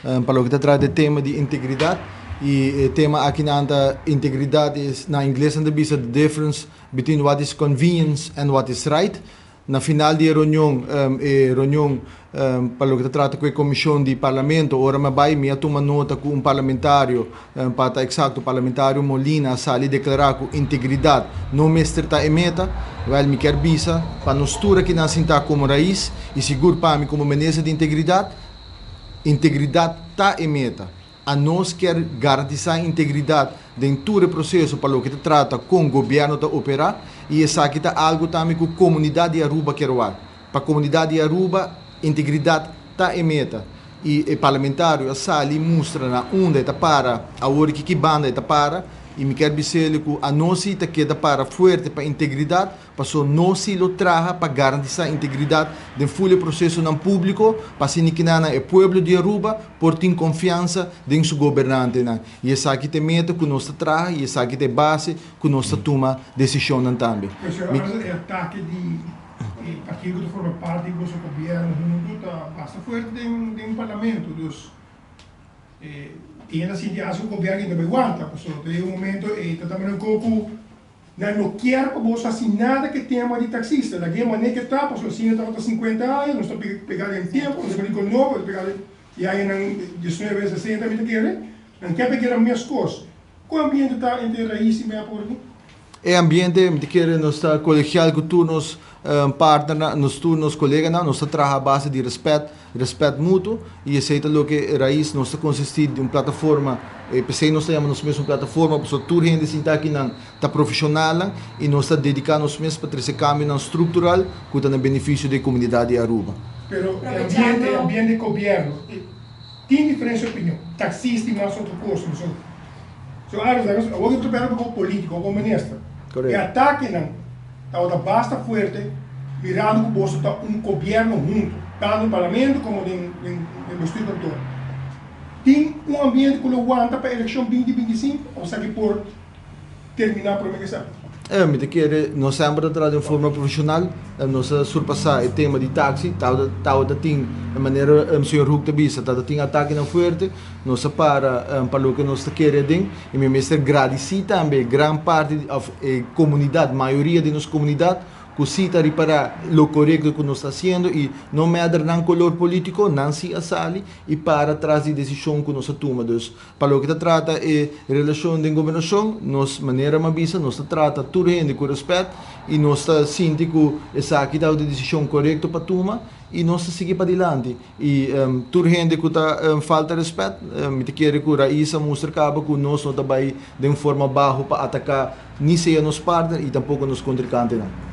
Pa loke ta trata e tema di integridat i e tema aki nan ta integridat is na ingles nan ta bisa the difference between what is convenience and what is right. Na final di e reunion e reunion pa loke ta trata ku e komishon di parlamento ora mi a bai mi a tuma nota ku un parlamentario pa ta eksakto parlamentario Molina a sali deklará ku integridat no mester ta e meta. Wèl mi kier bisa pa nos tur aki nan sintá komo rais i sigur pa mi komo minister di integridat, Integridat ta e meta. Anos kier garantisá integridat den tur e proseso pa loke ta trata kon gobièrnu ta operá i esaki ta algu tambe ku komunidat di Aruba kier wak. Pa komunidat di Aruba, integridat ta e meta i e parlamentario a sali mustra na unda e ta para awor i ki ki banda e ta para i mi kier bis'el ku anos si ta keda para fuerte pa integridat. Paso nos si lo traha pa garantisa integridad den ful e procesonan publico pa asina kinanan e pueblo di Aruba por tin confiansa den su gobernantenan. Y esaki ta e meta cu nos ta traha y esaki ta e base cu nos ta tuma decisionnan tambe. Pero Mi. señor Arends, e atake di e partido cu ta forma parti di boso gobierno hunto ta basta fuerte den parlamento, dus e hende a sinti haci cu gobierno ta bay wanta, pasobra ta e momento e ta tambe un poco. Nan no kier pa boso hasi nada ku e tema di taksista. Lag'é manera ke ta, pasobra asina tabata sinkuenta aña, nos ta pega den tempu, nos ta bini ku nobo, nos ta pega den e añanan 1960 mi ta kere. Nan kier pa e keda meskos. Kon ambiente ta entre Rais i mep ora aki? E ambiente, mi ta kere nos ta kolegial ku tur nos partnernan, nos tur nos koleganan, nos ta traha a base di rèspèt. Respet mutuo y esey ta loke Raiz nos ta consisti di un plataforma, p'esey nos ta yama nos mes un plataforma pasobra tur hende sinta akinan ta profesionalnan y nos ta dedica nos mes pa trece cambionan structural cu ta na beneficio di e comunidad di Aruba. Pero e ambiente, e ambiente di gobierno tin diferencia di opinion, taxista y mas otro cos, so so Aris awor cu ta papia como politico, como minister, e atakenan Tabata basta fuerte mirando cu boso ta un gobierno hunto, tanto den parlamento como den bestuurkantoor. Tin un ambiente cu lo wanta pa eleccion 2025 of esaki por termina prome cu esaki? Mi ta kere nos semper ta traha den forma profesional, nos a surpasa e tema di taxi, tabata tin manera señor Hoek ta bisa, tabata tin atakenan fuerte. Nos a para pa loke nos ta kere aden y mi mester gradici tambe gran parti of e comunidad, mayoria di nos comunidad cu si ta ripara lo corecto cu nos ta haciendo y no matter nan color politico, nan si a sali y para tras di decision cu nos a tuma. Dus pa loke ta trata e relacion den gobernacion, nos manera mi a bisa, nos ta trata tur hende cu respet y nos ta sinti cu esaki ta e decision corecto pa tuma y nos ta sigui padilanti. I tur hende ku ta falta rèspèt, mi ta kere ku Rais a mustra kaba ku nos no ta bai den forma baho pa ataká ni sea nos partner i tampoko nos kontrikantenan.